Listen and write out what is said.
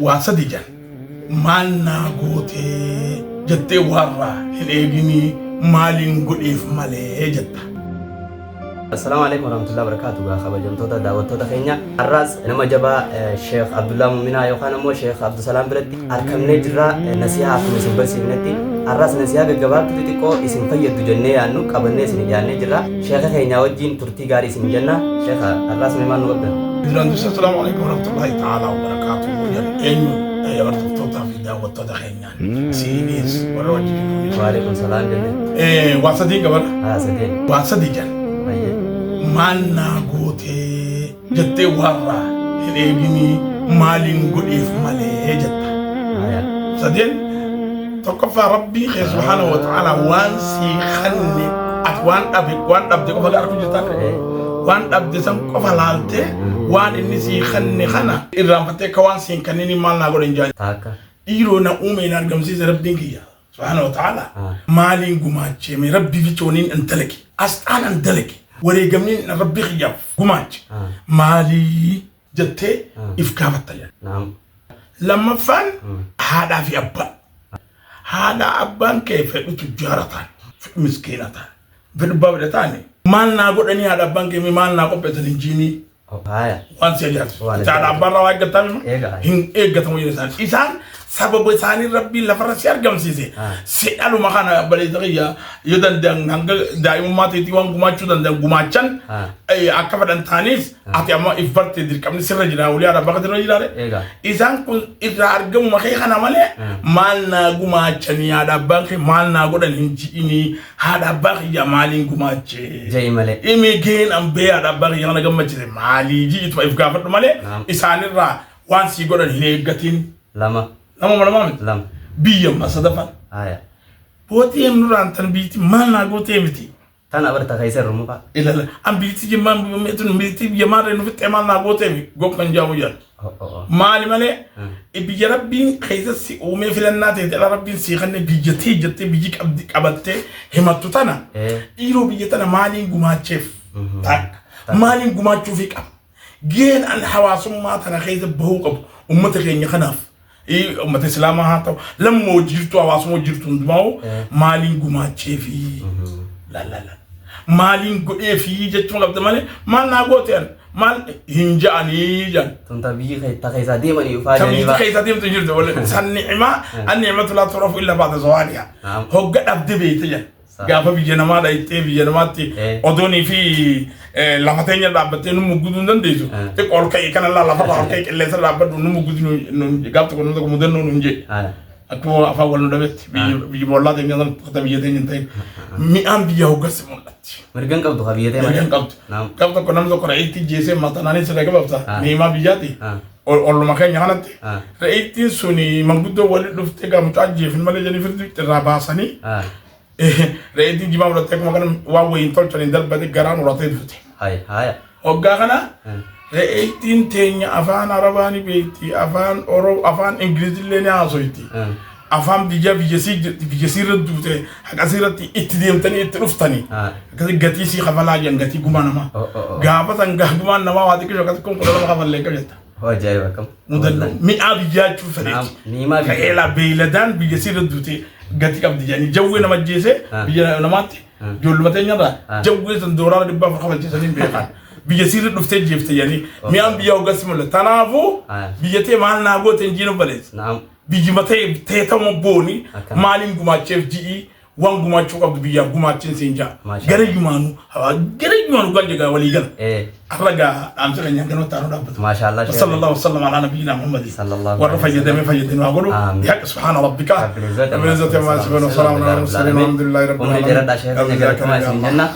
Waa sadi jan maal naa gootee jettee waarraa hin eeginii maaliin godheef malee jetta. Assalaamu alaikum warahmatullahi wabarakatuh. Gaa kabajamtoota daawwattoota keenya, har'aas nama jabaa Sheekh Abdullaa Muminaa yookaan ammoo Sheekh Abdusalaam biratti argamnee jirra. Nasihaa akkuma isin barsiifnetti har'aas nasihaa gaggabaabtuu xixiqqoo isin fayyaddu jennee yaadnu qabannee isin dhiyaannee jirra. Sheekha keenyaa wajjin turtii gaarii isin jenna. Sheekha, har'aas mee maal nu qabdan? Duraan dursa assalaamu alaikum warahmatullahi ta'ala wabarakaatuhu jedhu eenyu hordoftootaa fi daawwattoota keenyaan siiniis warra wajjin jiruunis. Waalaikum salaam jenne. Waa sadii qabana. Haa, sadeen. Waa sadii jedhan. Baay'ee. Maal naa gootee jettee waarraa hin eeginii maaliin godheef malee jetta. Haya. Sadeen tokkoffaa, Rabbii kee subhaanahu wa ta'ala waan sii kanne, ati waan dhabe, waan dhabde qofa arguu jirtaa, waan dhabde san qofa laaltee waan inni sii kanne kana irraanfattee akka waan siin kannini maal naa godhe hin jaan. Taakka. Dhiiroo, na uume na argamsiise Rabbiin kiyya subhaanahu wa ta'ala maaliin gumaachee mee Rabbii jecha waniin an dalage, asxaan an dalage, wareegamni Rabbii kiyyaaf gumaache maalii jettee if gaafatta jedha. Lammaffaan haadhaa fi abbaa. Haadha abbaan kee fedhu tujjaara ta'an, fedhu miskiina ta'an, fedhu abbaa fedha ta'an, maal naa godhanii, haadha abbaan kee maal naa qopheessan hin jiinii. Haya. Waan si ajaa'ibsu. Waan Haadha abbaan irraa waa eeggataa mima? Eega. Hin eeggatamu jedhu isaan. Isaan sababa isaanii Rabbiin lafarra si argamsiise. Si dhaluma kana baleessa kiyya yoo danda'an hanga daa'imummaa ta'eetii waan gumaachuu danda'an gumaachan, akka fedhan ta'anis ati amma if barte, dirqamni sirra jira, walii haadha abbaa irra jiraare. Eega. Isaan kun irraa argamuma kee kana malee maal naa gumaachanii, haadha abbaan kee maal naa godhan hin ji'inii, haadha abbaa kiyya maaliin gumaachee? Ja'i malee. Imi geen ambee haadha abbaa kiyya kana gammachise maalii ji'ituma if gaafadhu malee isaanirraa waan sii godhan hin eeggatin. Lama. Nama lamaa miti. Lama. Biyya amma sadaffaan. Haya. Bootii nurraan tan biitti maal naa gootee miti. Tan abarta keessa irra muka. Ilala an biitti jimmaan tun biitti biyya maarree nu fixxee maal naa gootee mi gokkan jaamu jedhan. Maali malee, biyya Rabbiin keessa si uumee filannaa ta'e dhala Rabbiin si kanne biyya ta'e jettee biyyi qabdi qabattee himattu tana, dhiiroo, biyya tana maaliin gumaacheef, takka maaliin gumaachuufii qaba, gaheen an hawaasummaa tana keessa bahuu qabu ummata keenya kanaaf, ummata islaamaa haa ta'u, lammuma hojii jirtu, hawaasummaa hojii jirtu hundumaa'u maaliin gumaacheefi, la la la, maaliin godheefi jechuun qabda malee maal naa goote an maal hin ja'anii jedhan. Tun ta biyyi ta keessaa deemanii dhufaa Ta jiranii biyyi keessa deemtu hin jirtu wala san ni'maa an ni'matu laa turafu illa ba'da zawaliha. Hogga dhabde beeyte jedhan. Gaafa biyya namaa dhayxee biyya namaatti odoonii fi lafa teenya dhaabbattee nu mugguduu hin dandeessu. Xiqqoo ol ka'ii kanalraa lafarraa ol ka'ii qilleensa dhaabbadhu nu mugguduu gaaf tokko nu tokko mudannoo nu hin jee. Akkuma afaan wal nu dhabetti biyya boollaa teenya sana biyya teenya hin ta'in. Mi'aan biyya hoggassi mul'atti. Mirgan qabdu ka biyya ta'e Mirga malee. hin qabdu. Gaaf tokko namni tokko re'eetti jeesee maxxanaanis irra gabaabsa. Niimaa biyyaati. Olluma keenya kanatti. Re'eettiin suni manguddoo walitti dhuftee gaa mucaa jeefin malee jedhanii firdi irraa baasanii re'eettiin jimaa fudhattee akkuma kana waan wayiin tolchaniin darbate garaan uratee duute. Hay haya. Hoggaa kana re'eettiin teenya afaan Arabaa ni beekti, afaan Oromoo, afaan Ingilizillee ni haasoyti. Afaan biyya biyyasii jirti, biyyasii irra duute haqasii irratti itti deemtanii itti dhuftanii. Akkasii gatii sii kafalaa jedhan, gatii gumaa namaa. Oh, oh, oh. Gaafa san gumaan namaa waa xiqqisho akkasii 12,000 kafallee qabjetta. Ajaa'iba akkam. Mudannoo mi'aa biyyaa jechuun fedheeti. Niimaa biyya. Ka'eelaa beeyladaan biyya sii irra duute gatii qabdi jedhanii jawwee nama ajjeesee biyya namaatti ijoolluma teenyarraa jawwee san doolaara 400 kafalchiisanii hin beekan. Biyya sii irra dhuftee jeefte jedhanii mi'aan biyya hoggassi mul'ata. Kanaafuu biyya tee maal naa goote hin jiinu baleessa. Biyyi matee ta'e ta'uma booni maaliin gumaacheef ji'ii, waan gumaachuu qabdu biyyaaf gumaachin siin jaa. Maashaa Gara yumaanuu gara yumaanuu kan jegaa walii gala. Har'a gaa dhaamsa keenya ganoo taanuu dhaabbatu. Maashaallah. Sheekh. Sallallahu wasallam ala nabiyyina Muhammad. Sallallahu warra alaihi fayyadamee fayyadame haa godhu. Amiin. Bihaqq subhaana rabbika Rabbil izzati rabbil izzati amma yasifun wa salaamun ala mursalin walhamdulillahi rabbil Umrii alamin. dheeradhaa, sheekh keenya, galatoomaa isin jenna.